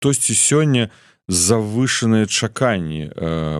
Хтосьці сёння завышаныя чаканні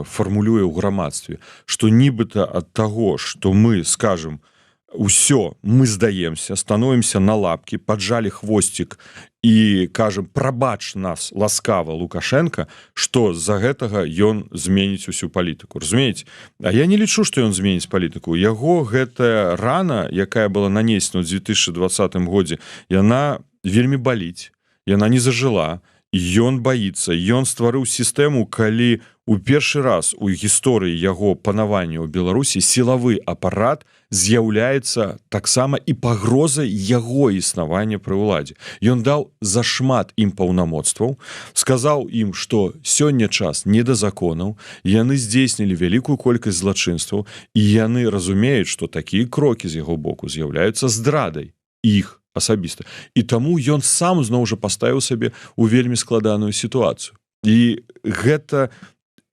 фармулюе ў грамадстве, што нібыта ад таго, што мы скажем: «Усё, мы здаемся, становімся на лапки, поджали хвостик і кажам: прабач нас ласкава, Лукашенко», что з-за гэтага ён зменіць усю палітыку, разумееце? А я не лічу, что ён зменіць палітыку. Яго гэтая рана, якая была нанесена ў 2020 годзе, яна вельмі баліць, яна не зажыла, ён боится. Ён стварыў сістэму, калі у першы раз у гісторыі яго панавання ў Беларусі сілавы апарат з'яўляецца таксама і пагрозай яго існавання пры ўладзе. Ён даў зашмат ім паўнамоцтваў, сказаў ім, што сёння час не да законаў. Яны здзейснілі вялікую колькасць злачынстваў, і яны разумеюць, што такія крокі з яго боку з'яўляюцца здрадай іх асабіста. І таму ён сам зноў жа паставіў сабе у вельмі складаную сітуацыю. І гэта,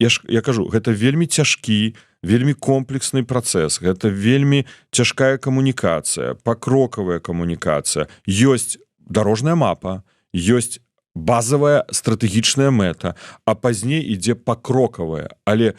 я ж я кажу, гэта вельмі цяжкі, вельмі комплексны працэс, гэта вельмі цяжкая камунікацыя, пакрокавая камунікацыя. Ёсць дарожная мапа, ёсць базавая стратэгічная мэта, а пазней ідзе пакрокавая. Але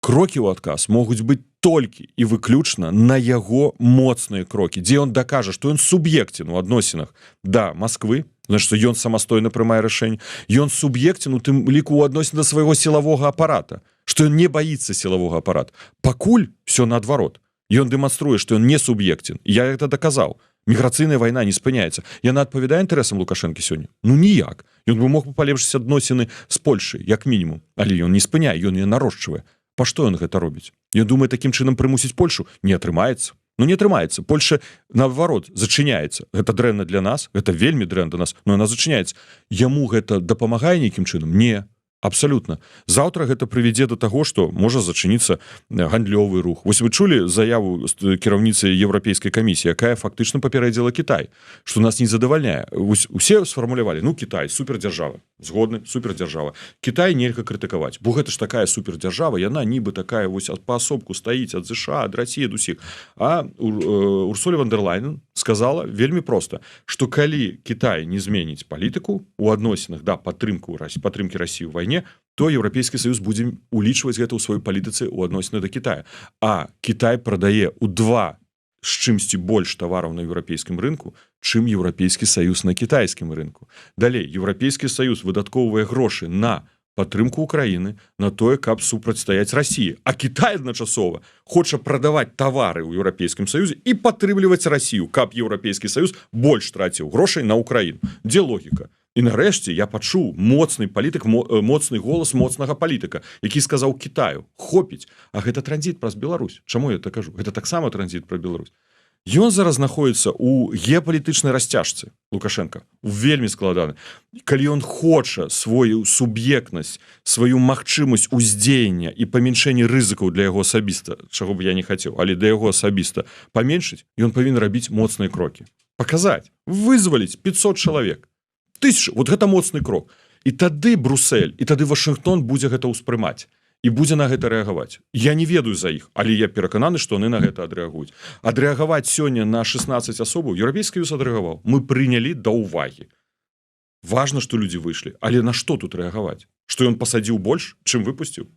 крокі ў адказ могуць быць толькі і выключна на яго моцныя крокі, дзе ён дакажа, што ён суб'ектен у адносінах да Москвы, значит, ён самастойна прымае рашэнне, ён суб'ектен у тым ліку у адносін да свайго сілавога апарата, што ён не баіцца сілавога апарата. Пакуль все наадварот: ён дэманструе, што ён не суб'ектен. Я это даказаў: міграцыйная вайна не спыняецца. Яна адпавядае інтарэсам Лукашэнкі сёння? Ну ніяк. Ён бы мог бы палепшыць адносіны з Польшай як мінімум, але ён не спыняе, ён яе нарошчвае. Па што ён гэта робіць? Я думаю, такім чынам прымусіць Польшу. Не атрымаецца. Ну не атрымаецца. Польша, наадварот, зачыняецца. Гэта дрэнна для нас, гэта вельмі дрэнна для нас, но она зачыняецца. Яму гэта дапамагае нейкім чынам? Не, абсалютна. Заўтра гэта прывядзе до таго, что можа зачыніцца гандлёвы рух. Вось вы чулі заяву кіраўніцы Еўрапейскай камісіі, якая фактычна папярэдзіла Кітай, что нас не задавальняе? Усе сфармулявалі: ну, Кітай супердзяржава. Згодны, супердзяржава. Кітай нельга крытыкаваць, бо гэта ж такая супердзяржава, яна нібы такая вось паасобку стаіць ад ЗША, ад Расіі, ад усіх. А Урсуля ван дэр Лайен сказала вельмі проста, что калі Кітай не зменіць палітыку у адносінах да падтрымкі Расіі ў вайне, то Еўрапейскі Саюз будзе улічваць гэта ў сваёй палітыцы ў адносіны да Китая. А Кітай прадае у два з чымсьці больш тавараў на еўрапейскім рынку, чым Еўрапейскі Саюз на кітайскім рынку. Далей, Еўрапейскі Саюз выдаткоўвае грошы на падтрымку Украіны, на тое, каб супрацьстаяць Расіі, а Кітай адначасова хоча прадаваць тавары ў Еўрапейскім Саюзе і падтрымліваць Расію, каб Еўрапейскі Саюз больш траціў грошай на Украіну. Дзе логіка? І нарэшце я пачуў моцны палітык, моцны голас моцнага палітыка, які сказаў Кітаю: «Хопіць». А гэта транзіт праз Беларусь. Чаму я так кажу? Гэта таксама транзіт пра Беларусь. Ён зараз знаходіцца у геапалітычнай расцяжцы, Лукашенко, вельмі складаны. Калі ён хоча сваю суб'ектнасць, сваю магчымасць уздзеяння і памяншэнне рызыкаў для яго асабіста, чаго б я не хацеў, але для яго асабіста паменшыць, ён павінен рабіць моцныя крокі, паказаць, вызваліць 500 чалавек, тысяч. Вот гэта моцны крок. І тады Брусель, і тады Вашынгтон будзе гэта ўспрымаць і будзе на гэта рэагаваць. Я не ведаю за іх, але я перакананы, што яны на гэта адрэагуюць. Адрэагаваць сёння на 16 асобаў? Еўрапейскі Саюз адрэагаваў: мы прынялі да ўвагі, важно, что людзі выйшлі. Але на што тут рэагаваць? Что ён пасадзіў больш, чым выпусціў?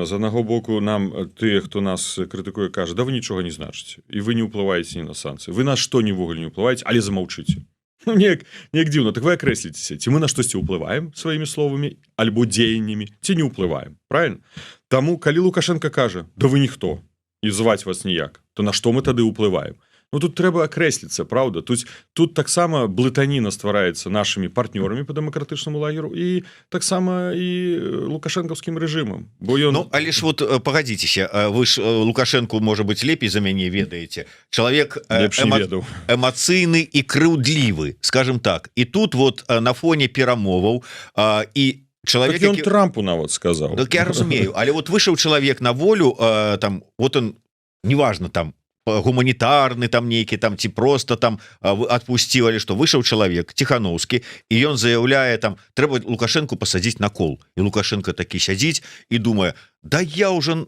З аднаго боку, нам тыя, хто нас крытыкуе, кажа: «Да вы нічога не значыце, і вы не ўплываеце ні на санкцыі, вы на што нівогуле не ўплываеце, але замаўчыце». Ну, неяк дзіўна. Так вы акрэсліцеся: ці мы на штосьці ўплываем сваімі словамі альбо дзеяннямі, ці не ўплываем? Правильно? Таму калі Лукашенко кажа: «Да вы ніхто і зваць вас ніяк», то на што мы тады ўплываем? Ну, тут трэба акрэсліцца, правда? Тут таксама блытаніна ствараецца нашымі партнёрамі по дэмакратычнаму лагеру і таксама і лукашэнкаўскім рэжымам, бо ён Ну, але ж вот пагадзіцеся, вы ж Лукашенко, можа быть, лепей за мяне ведаеце. Чалавек ведаў. Эмацыйны і крыўдлівы, скажем так. І тут вот на фоне перамоваў і чалавек так, які Трампу нават сказаў. Так, я разумею, але вот выйшаў чалавек на волю, там вот он, неважно, там гуманітарны, там нейкі там ці просто там отпусціў, але что выйшаў чалавек Ціхановскі, і ён заяўляе: там трэба Лукашенко пасадзіць на кол. І Лукашенко такі сядзіць і думае: «Да я уже,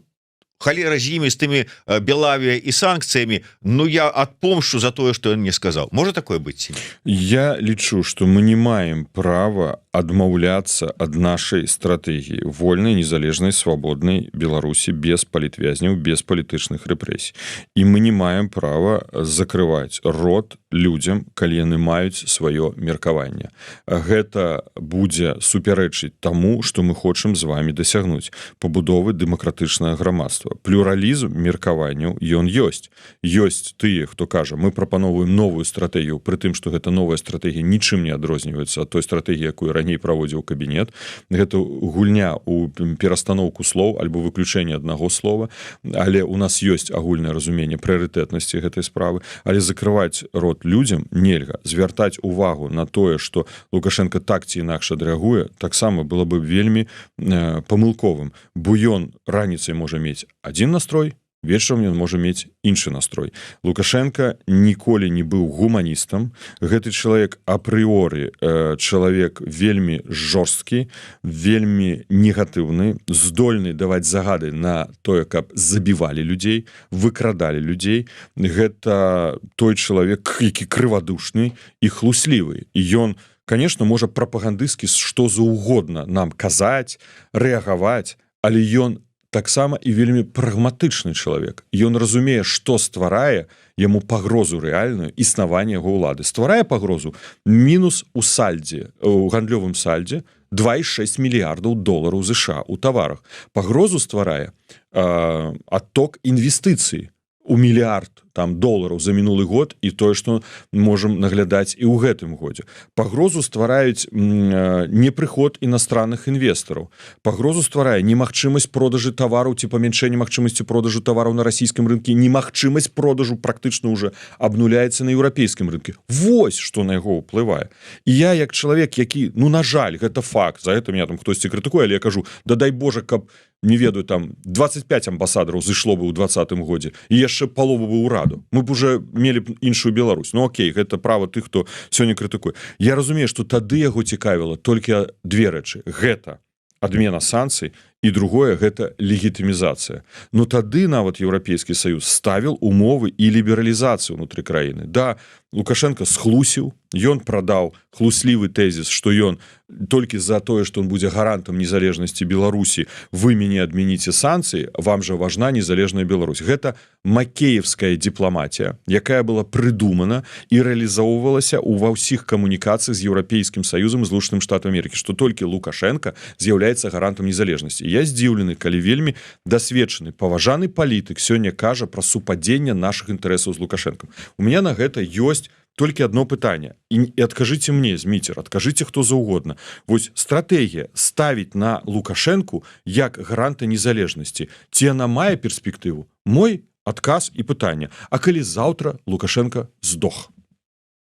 халера з імі, з тымі Белавія і санкцыямі, ну я адпомшчу за тое, что ён мне сказал». Можа такое быть? Я лічу, что мы не маем права. адмаўляцца ад нашай стратэгіі вольнай, незалежнай, свабоднай Беларусі без палітвязняў, без палітычных рэпрэсій. І мы не маем права закрываць рот людзям, калі яны маюць сваё меркаванне. Гэта будзе супярэчыць таму, што мы хочам з вами дасягнуць: пабудовы дэмакратычнага грамадства. Плюралізм меркаванняў, ён ёсць. Ёсць тыя, хто кажа: «Мы прапановваем новую стратэгію», пры тым што гэта новая стратэгія нічым не адрозніваецца ад той стратэгіі, якую раней праводзіў кабінет. Гэта гульня у перастаноўку слоў альбо выключэнне аднаго слова, але у нас ёсць агульнае разуменне прыярытэтнасці гэтай справы. Але закрываць рот людзям нельга. Звяртаць увагу на тое, что Лукашенко так ці інакш адрэагуе, таксама было бы вельмі памылковым, бо ён раніцай можа мець один настрой, вечарам ён можа мець іншы настрой. Лукашенко ніколі не быў гуманістам. Гэты чалавек апрыоры чалавек вельмі жорсткі, вельмі негатыўны, здольны даваць загады на тое, каб забівалі людзей, выкрадалі людзей. Гэта той чалавек, які крывадушны і хлуслівы. І ён, конечно, можа прапагандысцкі што заўгодна нам казаць, рэагаваць, але ён таксама і вельмі прагматычны чалавек. Ён разумее, што стварае яму пагрозу, рэальную існаванне яго ўлады. Стварае пагрозу мінус у сальдзе, у гандлёвым сальдзе 2,6 мільярдаў долараў ЗША у таварах. Пагрозу стварае адток інвестыцый у мільярд там долараў за мінулы год і тое, што можам наглядаць і ў гэтым годзе. Пагрозу ствараюць непрыход иностранных інвестараў. Пагрозу стварае немагчымасць продажы тавараў ці памяншэнне магчымасці продажу тавараў на расійскім рынке, немагчымасць продажу практычна уже абнуляецца на еўрапейскім рынке. Вось што на яго ўплывае. І я, як чалавек, які, ну, на жаль, гэта факт, за это меня там хтосьці крытыкуе, але я кажу: да дай Божа, каб, не ведаю, там 25 амбасадараў зышло бы ў 20-м годзе і яшчэ палову бы ўраду, мы б уже мелі б іншую Беларусь. Ну окей, гэта права тых, хто сёння крытыкуе. Я разумею, что тады яго цікавіла толькі две рэчы: гэта адмена санкцый і другое — гэта легітымізацыя. Но тады нават Еўрапейскі Саюз ставіл умовы і лібералізацыю унутры краіны. Да, Лукашенко схлусіў, ён прадаў хлуслівы тэзіс, что ён толькі за тое, что он будзе гарантам незалежнасці Беларусі, вы мяне адмяніце санкцыі, вам жа важна незалежная Беларусь. Гэта макеевская дыпламатія, якая была прыдумана і рэалізоўвалася ва ўсіх камунікацыях з Еўрапейскім Саюзам, Злучаным Штатам Амерыкі, что толькі Лукашенко з'яўляецца гарантам незалежнасці. Я здзіўлены, калі вельмі дасведчаны, паважаны палітык сёння кажа пра супадзенне наших інтарэсаў з Лукашенком. У меня на гэта ёсць толькі одно пытанне, і адкажыце мне, Зміцер, адкажыце хто заўгодна: вось стратэгія ставіць на Лукашэнку як гаранта незалежнасці, ці яна мае перспектыву? Мой адказ і пытанне: А калі заўтра Лукашенко здох,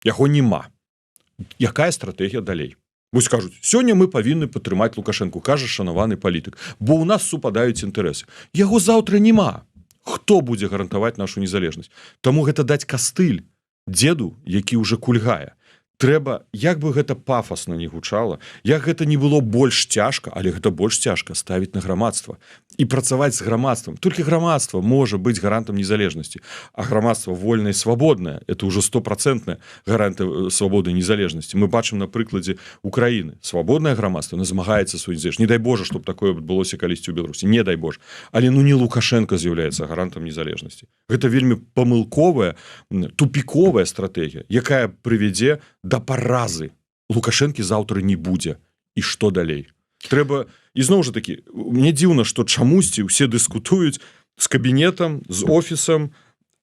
яго няма, якая стратэгія далей? Вось кажуць: «Сёння мы павінны падтрымаць Лукашэнку, — кажа шанаваны палітык, — бо у нас супадаюць інтарэсы». Яго заўтра няма, хто будзе гарантаваць нашу незалежнасць? Таму гэта даць кастыль дзеду, які уже кульгае. Трэба, як бы гэта пафасна не гучала, як гэта не было больш цяжка, але гэта больш цяжка, ставіць на грамадства і працаваць з грамадствам. Толькі грамадства можа быць гарантам незалежнасці, а грамадства вольнае, свабоднае — это ўжо стопроцентная гаранты свабоды, незалежнасці. Мы бачым на прыкладзе Украіны: свабоднае грамадства на змагаецца свой незалеж. Не дай Божа, чтоб такое адбылося калісьці ў Беларусі, не дай Бож. Але ну не Лукашенко з'яўляецца гарантам незалежнасці. Гэта вельмі памылковая, тупіковая стратэгія, якая прывядзе да паразы. Лукашэнкі заўтра не будзе, і што далей? Трэба, ізноў жа такі, мне дзіўна, што чамусьці ўсе дыскутуюць з кабінетам, з офісам,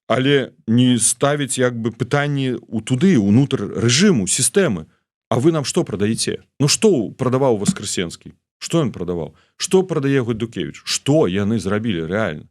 але не ставіць як бы пытанні у туды, унутр рэжыму, сістэмы: А вы нам что прадаеце? Ну что прадаваў Воскресенскі? Что ён прадаваў? Что прадае Гайдукевич? Что яны зрабілі рэальна?